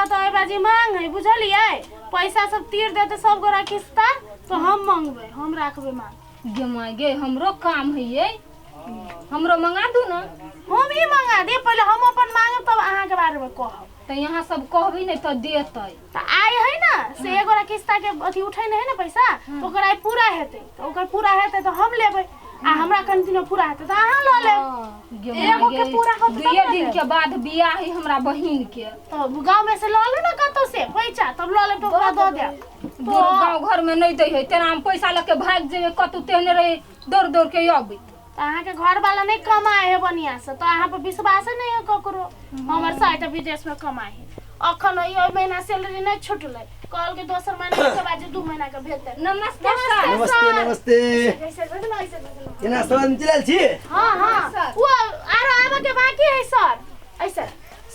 हमरा तऽ एहि बाजी मांग है बुझलियै पैसा सब तीर देते सब गोरा किस्ता तो हम मंगबै हम राखबै मांग गे माय गे हमरो काम है ये हमरो मंगा दू ना हम ही मंगा दे पहिले हम अपन मांगब तब अहाँके बारे में कहब तऽ यहाँ सब कहबी नहि तऽ देतै तऽ आइ है ना से एगोरा किस्ता के अथी उठै है ना पैसा तो ओकर आइ पूरा हेतै तऽ ओकर पूरा हेतै तऽ हम लेबै आ हमरा कनि दिन पूरा हेतै तऽ अहाँ लऽ लेब गे एगो के माय पूरा गे होतै तब दुइये ने दिन लेब। के बाद बियाह है हमरा बहिन के तऽ गाँव में से लऽ लू ना कतौ से पैसा तब लऽ लेब तऽ ओकरा दऽ देब दूर गाँव घर में नहि दै है तेना हम पैसा लऽ के भागि जेबै कतौ तेहने रहे दौड़ दौड़ के अबै तऽ अहाँके घर वाला नहि कमाए है बढ़िया से तऽ अहाँ पर विश्वासे नहि है ककरो हमर साइ तऽ विदेश में कमाए है अखन ओहि ओहि महीना सैलरी नहि छुटलै कहलकै दोसर महीना के बाद जे 2 महीना के भेज देब। नमस्ते सर। नमस्ते नमस्ते। ऐसे भेज ना, ऐसे भेज ना। केना सब आदमी चलि आयल छी? हाँ, वो आरो आबे के बाकी है सर। ऐसे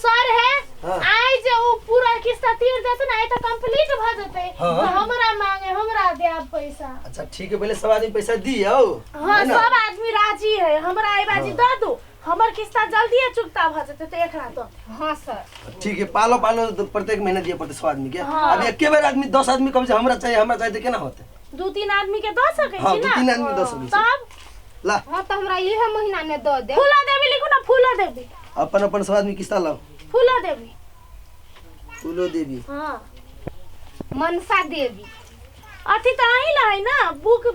सर है। आइ जे उ पूरा किस्ता तीर देते ना, आइ तऽ कंप्लीट भ जेतै। तऽ हमरा मांगे, हमरा देब पैसा। अच्छा ठीक है, पहले सब आदमी पैसा दियौ। हाँ। है ना? सब आदमी राजी है। हमरा आई बाजी दऽ दू, हमर किस्ता जल्दी चुकता भ जेतै तऽ एकरा दऽ दू। हाँ सर। ठीक है, पालो पालो तो प्रत्येक महीना दिए पड़ते सब आदमी के। हाँ। अब एके बेर आदमी 10 आदमी कम से हमरा चाहिए, हमरा चाहिए, तो केना होते? दू तीन आदमी के दऽ सकै हाँ छी दू ना? तीन आदमी दऽ सकै छी। तब ला। हाँ, तऽ हमरा इहे महीना में दऽ दे। फूला देवी लिखू ना, फूला देवी। अपन अपन सब आदमी किस्ता लाओ। फूला देवी। फूलो देवी। हाँ। मनसा देवी। अथी तऽ अहीं ला है ना, बुक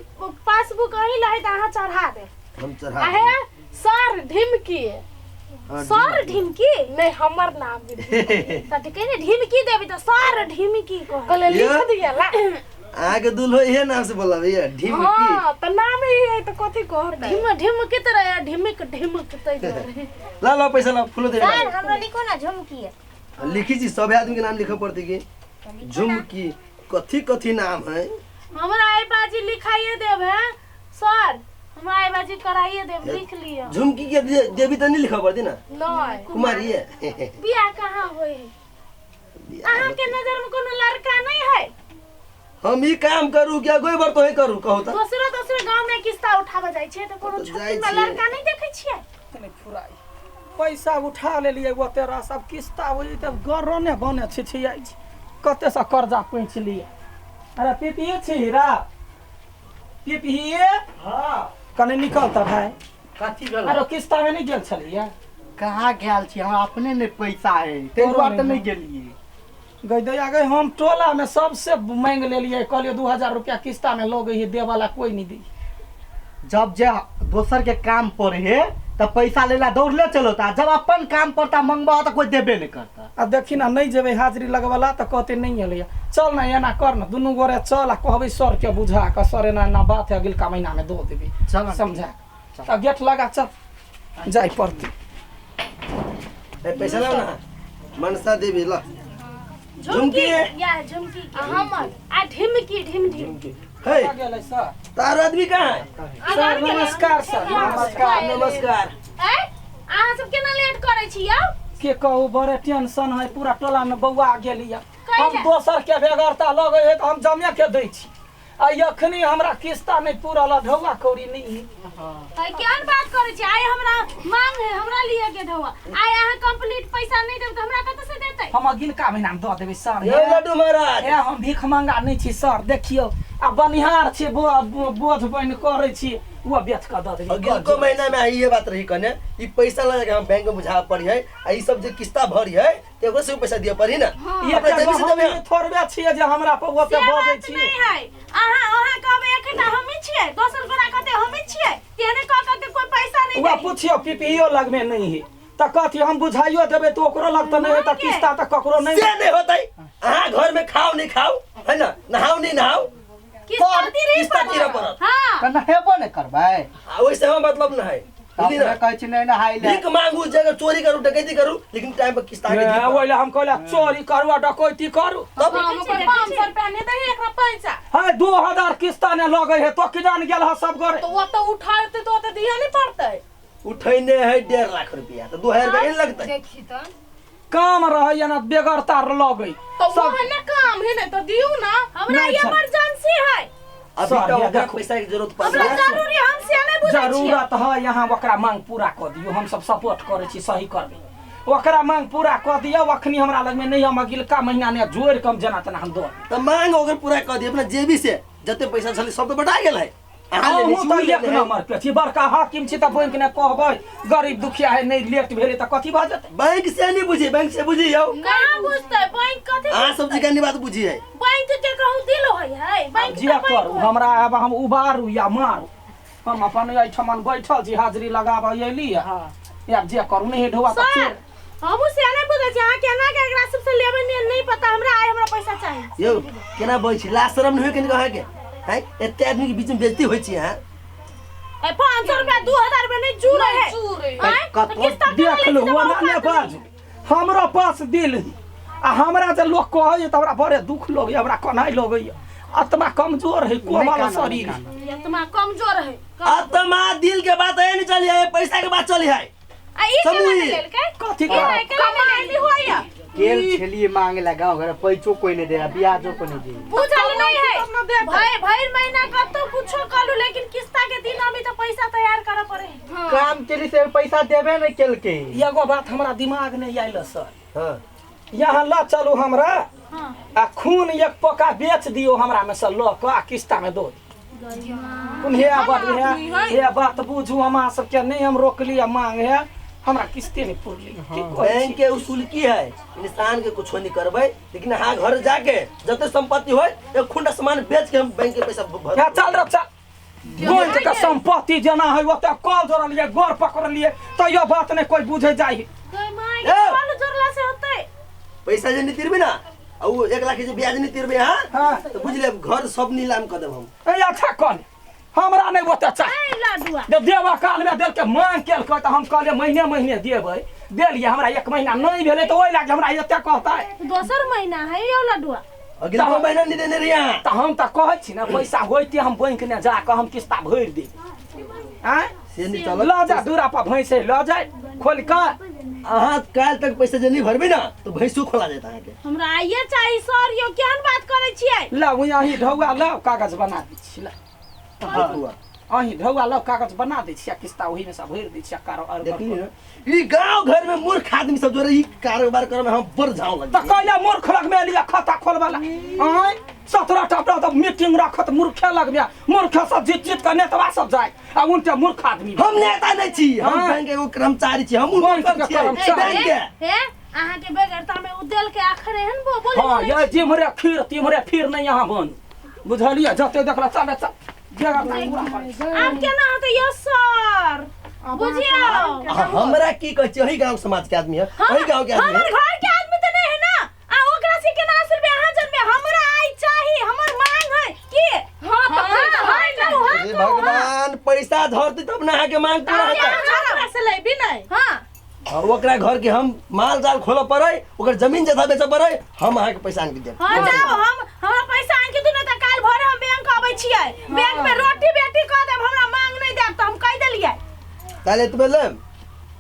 पासबुक अहीं ला है, तऽ अहाँ चढ़ा देब। हम चढ़ा आहे सर ढिमकी। हाँ, सर ढिमकी। नहीं, हमर नाम भी तऽ कहै ने ढिमकी देवी, तऽ सर ढिमकी कह। कहले ये? लिख दिया ला। अहाँके दुल्हो इहे नाम से बोलाबैया ढिमकी? हाँ, तऽ नाम ही है तऽ कथी कहतै? ढिम ढिमकी तऽ रहे ढिमक ढिमक तै दुआरे। ला ला, पैसा ला फूलो देवी। सर, हमरो लिखो ना झुमकी। लिखी छी, सब आदमी के नाम लिखऽ पड़तै की? झुमकी, कथी कथी नाम है? हमरा आई बाजी लिखाइए देब है सर, हमरा आई बाजी कराइए देब, लिख लिअ। झुमकी के देवी तऽ नहीं लिखऽ पड़तै ना? नहीं। कुमारी है। बियाह कहाँ होय है? अहाँ के नजर में कोनो लड़का नहीं है? हम ई काम करू कि अगो बार तोहे करू, कहू तऽ। दोसरो दोसरो गांव में किस्ता उठाबऽ जाइ छै तऽ कोनो तऽ छोटी जाइ में छियै। लड़का नहीं देखै छियै? नहि फुराइ, पैसा उठा लेलियै ओते रास, आब किस्ता होइ तऽ गरने बने छिछियाइ छै। कतेसँ कर्जा पैंच लियै। अरे पीपी छी हीरा, पीपी। हाँ। कने निकल तऽ भाय। कथी भेल? अरे किस्ता मे नहि गेल छलियै? कहाँ गेल छी, हमरा अपने नहि पैसा है, ताहि दुआरे तऽ नहि गेलियै। गई दैया गई, हम टोला में सबसे मांगि लेलियै, कहलियै 2000 रुपया किस्ता में लऽ गई, दे वाला कोई नहीं दी। जब जे दोसर के काम पड़े है तऽ पैसा लेला दौड़ले चलो, ता जब अपन काम पड़ता मंगबा तऽ कोई देबे नहीं करता। आ देखी ना, नहीं जेबै हाजिरी लगबला तऽ कहते नहीं एलैया। चल ना, एना कर ना, दुनू गोरे चल आ कहबै सर के बुझा कऽ, सर एना एना बात है, अगिलका महीना में दऽ देबै। चल ना। समझा कऽ गेट लगा, चल जाय पड़तै। ए, पैसा लाओ ना। मनसा देवी ला, झुमकी। या झुमकी के हमर आ ढिमकी, ढिम ढिम। झुमकी हे। आ गेलै सर। तार आदमी कहाँ है? सर नमस्कार, सर नमस्कार। नमस्कार। ए, अहाँ सब केना लेट करै छी यौ? के कहू, बड़े टेंशन है, पूरा टोला में बौआ गेलिया। कैला? हम दोसर के बेगरता लगै है तऽ हम जमे के दै छी, आ अखनी हमरा किस्ता नहि पूरल, ढौआ कौड़ी नहीं है। आइ केहन बात करै छी? आइ हमरा मांग है, हमरा लिए के ढौआ। आइ अहाँ कंप्लीट पैसा नहीं देब तऽ हमरा कतऽ से देतै? हम अगिलका महीना में दऽ देबै सर। ये लड्डू महाराज। ए, हम भीख मंगा नहि छी सर, देखियौ आ बनिहार छी, बोझ बनि करै छी, ओ बेच कऽ दऽ देबै। अगिलको महीना में ये बात रही कने, ई पैसा लगा के हम बैंक में बुझावे पड़ी है, आ ई सब जे किस्ता भरी है ते ओकरो से पैसा दिए पड़ी ना। ई अपना जेबी से हम देबै। ई थोड़बे छियै जे हमरा पर ओते से बजै बात छी। नहीं है। अहाँ अहाँ कहबै एकटा हमही छियै, दोसर गोरा कहतै हमही छियै, तेहने कह कह के कोई पैसा नहीं वह दै। पुछियौ, पीपीओ लगमे नहीं है तऽ कथी हम बुझाइयो देबै तऽ ओकरो लग तऽ नहि है, तऽ किस्ता तऽ ककरो नहीं। से नहीं होतै। अहाँ घर में खाओ नहीं खाओ है ना, नहाओ नहीं नहाओ, किस्ता तीरही किस्ता तीरऽ पड़त। पड़त। हाँ। तऽ नहेबो नहि करबै? आ ओहिसे हम मतलब न है, बुझली अपने ना? कहै छी नहि नहाय लए। भीख मांगू, जगह चोरी करू, डकैती करू, लेकिन टाइम पर किस्ता के दिअ पड़त। ओहि लए हम कहलियै चोरी करू आ डकैती करू। तब हम ओकर 500 रुपया नहि दही एकरा पैसा। है 2000 किस्ता ने लगै है, तो की जान गेल ह सब गोरे। तऽ ओतऽ उठा देतै तऽ ओतऽ दिअ नहि पड़तै? उठैने है 1.5 लाख रुपया तो 2000 रुपया नहीं लगतै? देखी तऽ। काम रहै ना, बेगरता लगै। तऽ सब ओहने काम है ने, तऽ दियौ ना। हमरा नहीं छै। इमरजेंसी है। अभी सर, तो ये ओकरा देखो। पैसा के जरूरत पड़ हमरा जरूरी, हम से नहीं बुझै छियै। जरूरत है, यहाँ ओकरा मांग पूरा कऽ दियौ, हम सब सपोर्ट करै छी, सही करबै। ओकरा मांग पूरा कऽ दियौ। अखनी हमरा लगमे नहि, हम अगिलका महीना ने जोड़ि कऽ हम जेना तेना हम दऽ तऽ मांग ओकर पूरा कऽ दियौ। अपना जेबी से जते पैसा छलै सब तऽ बटा गेल है। अहाँ लेने अहूँ छी, तऽ उ एक लेने है। नंबर के छी, बड़का हाकिम छी तऽ बैंक ने कहबै गरीब दुखिया है, नहि लेट भेलै तऽ कथी भऽ जेतै? बैंक से नहीं बुझी, बैंक से बुझी यौ। कहाँ बुझतै बैंक कथी? अहाँ सब जी बात बुझी है। बैंक के कहूँ दिल होय है बैंक जे तऽ बैंक करू होय। हमरा आब हम उबारू या मारू, हम अपन एहिठमन बैठल छी, हाजिरी लगाबऽ अयली है। आब जे करू नहि ढौआ तऽ सर चोर। हमहूँ से नहि बुझै छी अहाँ केना के एकरा सबसे लेबै नहीं, नहीं पता हमरा। आइ हमरा पैसा चाही। यौ केना बजै छी? लाज शरम नहीं होय कनिक अहाँके? हैं, एते आदमी के बीच में बेइज्जती होइ छी अहाँ। ए 500 रुपया 2000 रुपया नहीं जुड़े है। जुड़े। आँय? कतौ तऽ किस्ता देख केना लू लै छी तऽ ओना नहि औकात बाजू, हमरो पास दिल है आ हमरा जे लोक कहैए तऽ हमरा बड़े दुख लगैए, हमरा कनाइ लगैए। आत्मा कमजोर है, कोमल कानू, शरीर। नहि कानू। नहीं। आत्मा कमजोर है। आत्मा दिल के बात है नहीं चली है, पैसा के बात चली है। आ ई केना समूह। नहि लेलकै? कथी ई करब? नहि केना नहि कमाइ होइया। गेल छलियै मांगे ला गाँव घर, पैसो कोई नहीं दे, ब्याजो कोई नहीं दे। बुझल नहीं है तब न देतै। भाई भरि महीना कतौ कुछो कलू, लेकिन किस्ता के दिन अभी तो पैसा तैयार करे पड़े है। काम केली से पैसा देबे नहीं केलकै। एगो बात हमरा दिमाग नहि आयल सर। हाँ यहाँ लऽ चलू हमरा हाँ आ खून एक पोका बेच दियौ हमरा में से लऽ कऽ आ किस्ता में दो दियौ। हे बात हे हे बात बुझू, हमरा सबके नहीं हम रोकली आ मांग है, हमरा किस्ते नहीं पुरली। की कहै बैंक छी? के उसूल की है, इंसान के कुछो नहीं करबै, लेकिन अहाँ घर जाके जते संपत्ति होय एक खुंडा सामान बेच के हम बैंक के पैसा भर। या चल रे चल, बैंक के संपत्ति जेना है ओते कल जोड़लिए, गोर पकड़लिए, तैयो बात नहीं कोई बुझे जाय। गई माय ए! कल जोड़ला से होतै? पैसा जे नहीं तिरबे ना आ उ 1 लाख के जे ब्याज नहीं तिरबे अहाँ हाँ। तो बुझ लेब घर सब नीलाम कर देब हम। ए अच्छा कल हमरा नहीं ओते चाही। ए लाडुआ जब देवा काल में देल के मांग केलकै तऽ हम कहलियै महीने महीने देबै, देलियै। हमरा एक महीना नहि भेलै तऽ ओहि लागे हमरा एते कहतै। दोसर महीना है यौ लडुआ। अगिला महीना नहीं देने रही अहाँ। तऽ हम तऽ कहै छी ने पैसा होइते हम बैंक ने जा कऽ हम किस्ता भरि देब। आँय से नहीं चलत। लऽ जा दूरा पर भैंस है, लऽ जाय खोलि कऽ। अहाँ काल्हि तक पैसा जे नहीं भरबै ना तो भैंसो खोला जायत अहाँके। हमरा आइए चाही सर। यौ केहन बात करै छियै? लाउ अहीं ढौआ लाउ, कागज बना दै छी। ला देखू अहीं ढौआ लाउ, कागज बना दै छी आ किस्ता ओहिमे से भरि दै छी आ कारोबार। देखली ना, ई गांव घर में मूर्ख आदमी सब जो रहे ई कारोबार करे में हम बड़ झाव लग। तऽ कैला मूर्ख लगमे एलियै खाता खोलबा ला? आँय 17 टा तऽ मीटिंग रखत मूर्खे लगमे, मूर्ख सब जीत जीत कऽ नेतवा सब जाय आ उनटे मूर्ख आदमी। हम नेता नहीं छी, हम हाँ। बैंक के एगो कर्मचारी छी, हम बैंक के नौकर छियै कर्मचारी। बैंक के। हे अहाँ के बेगरता में उ देल के आखर एहन बो बोले। हाँ ये जिम्हरे खीर तिम्हरे फिर नहीं यहाँ बन, बुझलियै? जते देखल चल चल, बेगरता पूरा करै छी। आब केना होतै यौ सर? बुझियौ। हमरा की कहै छी, अही गांव समाज के आदमी है, अही गांव के आदमी हमर है। घर के आदमी तऽ नहीं है ना, आ ओकरा से केना रुपया अहाँ जनबे? हमरा आइ चाही, हमर मांग है की। हाँ तऽ हाँ हाँ कहू, हाँ हे कहू, हाँ। भगवान, पैसा धरती तब ना अहाँके मांग पूरा हेतै। हमरा से लेबी नहीं। हाँ हाँ, ओकरा घर के हम माल जाल खोलऽ पड़ै, ओकर जमीन जथा बेचऽ पड़ै, हम अहाँके पैसा आनि के देब। हाँ जाओ, हम हमरा पैसा आनि के दू, नहीं तऽ काल्हि भोरे हम बैंक अबै छियै, बैंक में रोटी बेटी कऽ देब। हमरा मांग नहीं देब तऽ हम कहि देलियै। काल्हि एतबे लेब।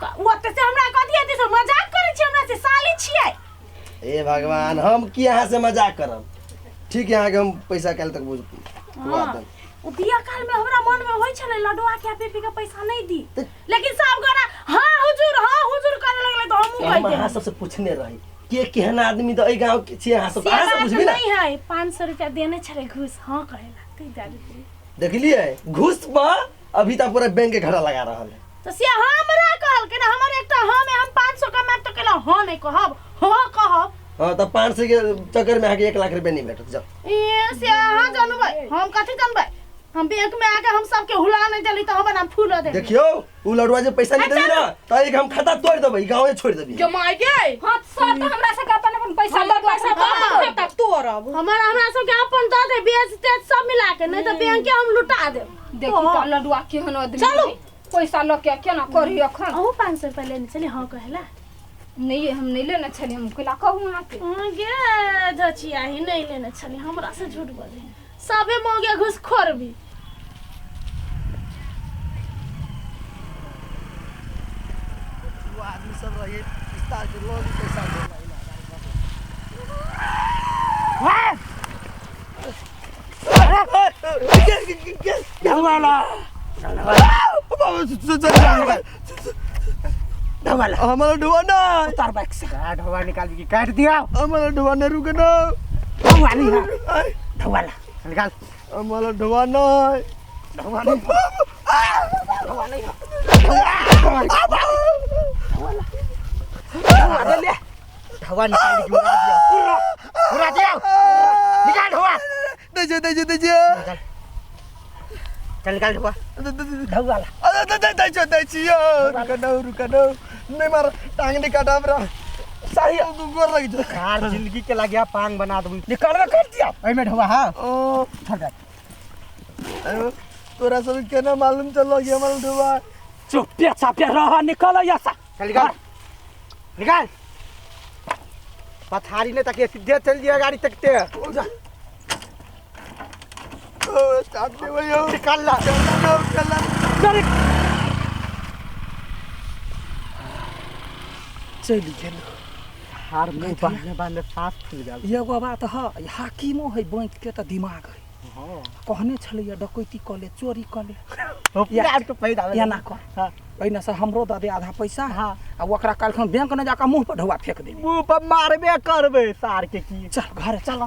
ओते से हमरा कथी हेतै से? मजाक करै छियै हमरा से? साली छियै। हे भगवान, हम की अहाँ से मजाक करब? ठीक है, अहाँके हम पैसा काल्हि तक बुझ पुरा देब। ओ बिया काल में हमरा मन में होइ छलै लडुआ के पीपी के पैसा नहीं दी, लेकिन सब गोरा हाँ हुजूर हाँ हुजूर करे लगले तऽ हमहूँ हम कहि अहाँ देली। सबसे पूछने रही के केहन आदमी तऽ एहि गाँव के छियै अहाँ सब से अहाँ सब बात बुझबी ना। नहीं है, 500 रुपया देने छलै घूस हाँ कहेला तै दे। देखलियै, घूस पर अभी तक पूरा बैंक के घड़ा लगा रहल है। तऽ से हमरा कहलकै ने, हमर एकटा हम है, हम 500 कमाएब तऽ केला हाँ नहीं कहब, हाँ कहब। हाँ तऽ 500 के चक्कर में अहाँके 1 लाख रुपया नहीं भेटत, जाओ। ए से अहाँ जानबै, हम कथी जानबै? हम बैंक में आके हम सबके हुला नहीं देली तऽ हमर नाम फूल दे। देखियौ, उ लड़ुआ जे पैसा नहीं देबी ना तऽ एक हम खाता तोड़ देबै, गाँवे छोड़ देबी। जमाइ गे। हाँ सर, तऽ हमरा सबके अपन अपन पैसा दऽ दू। पैसा अपन दऽ तब तोड़ब। हमर हमरा सबके अपन दऽ दे बेच तेच सब मिला के, नहीं तऽ बैंक के हम लुटा देब। देखी तऽ लडुआ केहन आदमी चलू। है। पैसा लऽ के केना करी अखन? अहूँ 500 रुपया लेने छली हाँ कहेला? नहीं, हम नहीं लेने छलियै, हम कैला कहू अहाँके? हाँ गे झचिया ही नहीं लेने छली, हमरा से झूठ बोले। सबे मौगे घुसखोर भी। वो आदमी सब रहिए किस्ता के लोन पैसा देला। ढोआ ला। हमारा ढोआ ना। उतार बाइक से। का ढोआ निकाल के काट दिया। हमारा ढोआ ना, रुके ना। ढोआ नहीं है, ढोआ ला। निकाल। हमारा ढोआ ना। ढोआ नहीं, ढोआ नहीं है। ढोआ दे ले। ढोआ निकाल के उड़ा दिया, उड़ा दिया। निकाल ढोआ। दे दे दे दे। चल निकाल ढोआ। ढोआ ला। अरे दे दे दे दे छियो, रुका ना, रुका ना, नहीं मार टांग नहीं काटा हमरा। सही गोर लग जा। कार जिंदगी के लगिया पांग बना दूं। निकालबे कर दिया। ओइ में ढोआ। हां ओ छोड़ दे। अरे, तोरा सब केना मालूम चलो कि हमारा ढोआ? चुप पे चापे रह, निकल ऐसा। चल निकाल, निकाल। पथारी ने तक सीधे चल दिया गाड़ी तकते। ओ स्टार्ट नहीं भैया। निकाल ला। चल चल। चल चलि गेल। हार मुंह बांधने बांधने सांस फूल गेल। एगो बात है, हाकिमो है बैंक के तऽ दिमाग है। कहने छलैया डकैती कऽ ले, चोरी कऽ ले। यार तो पैदा एना कर। हाँ। एहिना से हमरो दऽ दे आधा पैसा। हाँ। आ ओकरा काल्हिखन बैंक नहि जाकऽ मुँह पर ढौआ फेंक देबै। मुंह पर मारबे करबे सार के की। चल घर चल।